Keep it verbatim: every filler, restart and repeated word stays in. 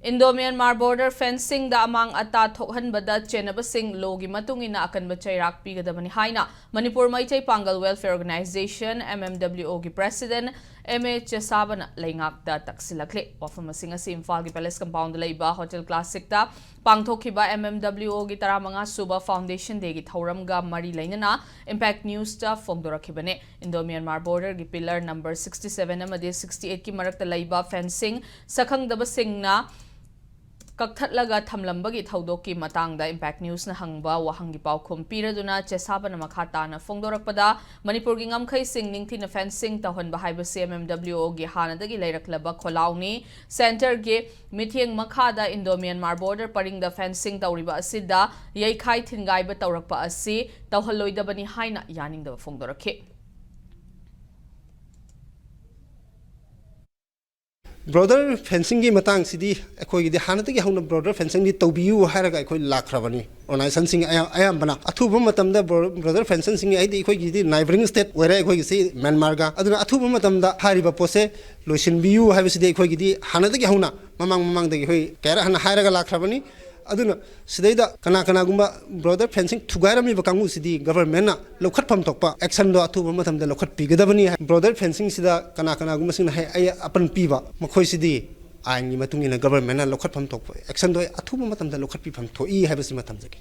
Indo-Myanmar border fencingꯗ ꯑꯃꯥꯡ ꯑꯇꯥ ꯊꯣꯛꯍꯟꯕꯗ ꯆꯦꯟꯅꯕꯁꯤꯡ lawꯒꯤ ꯃꯇꯨꯡ ꯏꯟꯅ ꯑꯀꯟꯕ ꯆꯩꯔꯥꯛ ꯄꯤꯒꯗꯕꯅꯤ ꯍꯥꯏꯅ ꯃꯅꯤꯄꯨꯔ ꯃꯩꯇꯩ ꯄꯥꯡꯒꯜ Welfare Organization, M M W O, ꯒꯤ President M A ꯆꯦꯁꯥꯕꯅ ꯂꯩꯉꯥꯛꯇ ꯇꯛꯁꯤꯜꯂꯛꯂꯤ꯫ ꯋꯥꯐꯝꯁꯤꯡ ꯑꯁꯤ ꯏꯝꯐꯥꯜꯒꯤ Palace Compoundꯗ ꯂꯩꯕ Hotel Classicꯇ ꯄꯥꯡꯊꯣꯛꯈꯤꯕ M M W O ꯒꯤ ꯇꯔꯥꯃꯉꯥ ꯁꯨꯕ Foundation Dayꯒꯤ ꯊꯧꯔꯝꯒ ꯃꯔꯤ ꯂꯩꯅꯅ Impact Newsꯇ ꯐꯣꯡꯗꯣꯔꯛꯈꯤꯕꯅꯤ꯫ Indo-Myanmar borderꯒꯤ pillar number sixty seven ꯑꯃꯗꯤ sixty eightꯀꯤ ꯃꯔꯛꯇ ꯂꯩꯕ fencing ꯁꯛꯈꯪꯗꯕꯁꯤꯡꯅ ꯀꯛꯊꯠꯂꯒ ꯊꯝꯂꯝꯕꯒꯤ ꯊꯧꯗꯣꯛꯀꯤ ꯃꯇꯥꯡꯗ Impact Newsꯅ ꯍꯪꯕ ꯋꯥꯍꯪꯒꯤ ꯄꯥꯎꯈꯨꯝ ꯄꯤꯔꯗꯨꯅ ꯆꯦꯁꯥꯕꯅ ꯃꯈꯥ ꯇꯥꯅ ꯐꯣꯡꯗꯣꯔꯛꯄꯗ, ꯃꯅꯤꯄꯨꯔꯒꯤ ꯉꯝꯈꯩꯁꯤꯡ ꯅꯤꯡꯊꯤꯅ fencing ꯇꯧꯍꯟꯕ ꯍꯥꯏꯕꯁꯤ M M W O ꯒꯤ ꯍꯥꯟꯅꯗꯒꯤ ꯂꯩꯔꯛꯂꯕ ꯈꯣꯜꯂꯥꯎꯅꯤ꯫ Centreꯒꯤ ꯃꯤꯠꯌꯦꯡ ꯃꯈꯥꯗ Indo-Myanmar border ꯄꯔꯤꯡꯗ fencing ꯇꯧꯔꯤꯕ ꯑꯁꯤꯗ ꯌꯩꯈꯥꯏ ꯊꯤꯟꯒꯥꯏꯕ ꯇꯧꯔꯛꯄ ꯑꯁꯤ ꯇꯧꯍꯜꯂꯣꯏꯗꯕꯅꯤ ꯍꯥꯏꯅ ꯌꯥꯅꯤꯡꯗꯕ ꯐꯣꯡꯗꯣꯔꯛꯈꯤ꯫ Border fencingꯒꯤ ꯃꯇꯥꯡꯁꯤꯗꯤ ꯑꯩꯈꯣꯏꯒꯤꯗꯤ ꯍꯥꯟꯅꯗꯒꯤ ꯍꯧꯅ border fencingꯗꯤ ꯇꯧꯕꯤꯌꯨ ꯍꯥꯏꯔꯒ ꯑꯩꯈꯣꯏ ꯂꯥꯛꯈ꯭ꯔꯕꯅꯤ꯫ Organizationꯁꯤꯡ ꯑꯌꯥ-, ꯑꯌꯥꯝꯕꯅ ꯑꯊꯨꯕ ꯃꯇꯝꯗ bor-, border fencingꯁꯤꯡ, ꯍꯥꯏꯗꯤ ꯑꯩꯈꯣꯏꯒꯤꯗꯤ neighbouring state ꯑꯣꯏꯔꯦ ꯑꯩꯈꯣꯏꯒꯤꯁꯤ ꯃ꯭ꯌꯥꯟꯃꯥꯔꯒ, ꯑꯗꯨꯅ ꯑꯊꯨꯕ ꯃꯇꯝꯗ ꯍꯥꯏꯔꯤꯕ ꯄꯣꯠꯁꯦ ꯂꯣꯏꯁꯤꯟꯕꯤꯌꯨ ꯍꯥꯏꯕꯁꯤꯗꯤ ꯑꯩꯈꯣꯏꯒꯤꯗꯤ ꯍꯥꯟꯅꯗꯒꯤ ꯍꯧꯅ ꯃꯃꯥꯡ ꯃꯃꯥꯡꯗꯒꯤ ꯑꯩꯈꯣꯏ ꯀꯌꯥꯔꯛ ꯍꯟꯅ ꯍꯥꯏꯔꯒ ꯂꯥꯛꯈ꯭ꯔꯕꯅꯤ꯫ ꯑꯗꯨꯅ ꯁꯤꯗꯩꯗ ꯀꯅꯥ ꯀꯅꯥꯒꯨꯝꯕ border fencing ꯊꯨꯒꯥꯏꯔꯝꯃꯤꯕ ꯀꯥꯡꯕꯨꯁꯤꯗꯤ governmentꯅ ꯂꯧꯈꯠꯐꯝ ꯊꯣꯛꯄ actionꯗꯣ ꯑꯊꯨꯕ ꯃꯇꯝꯗ ꯂꯧꯈꯠꯄꯤꯒꯗꯕꯅꯤ꯫ Border fencingꯁꯤꯗ ꯀꯅꯥ ꯀꯅꯥꯒꯨꯝꯕꯁꯤꯡꯅ ꯍꯦꯛ ꯑꯩ ꯑꯄꯟ ꯄꯤꯕ, ꯃꯈꯣꯏꯁꯤꯗꯤ ꯑꯥꯏꯟꯒꯤ ꯃꯇꯨꯡ ꯏꯟꯅ governmentꯅ ꯂꯧꯈꯠꯐꯝ ꯊꯣꯛꯄ actionꯗꯣ ꯑꯊꯨꯕ ꯃꯇꯝꯗ ꯂꯧꯈꯠꯄꯤꯐꯝ ꯊꯣꯛꯏ ꯍꯥꯏꯕꯁꯤꯃ ꯊꯝꯖꯒꯦ꯫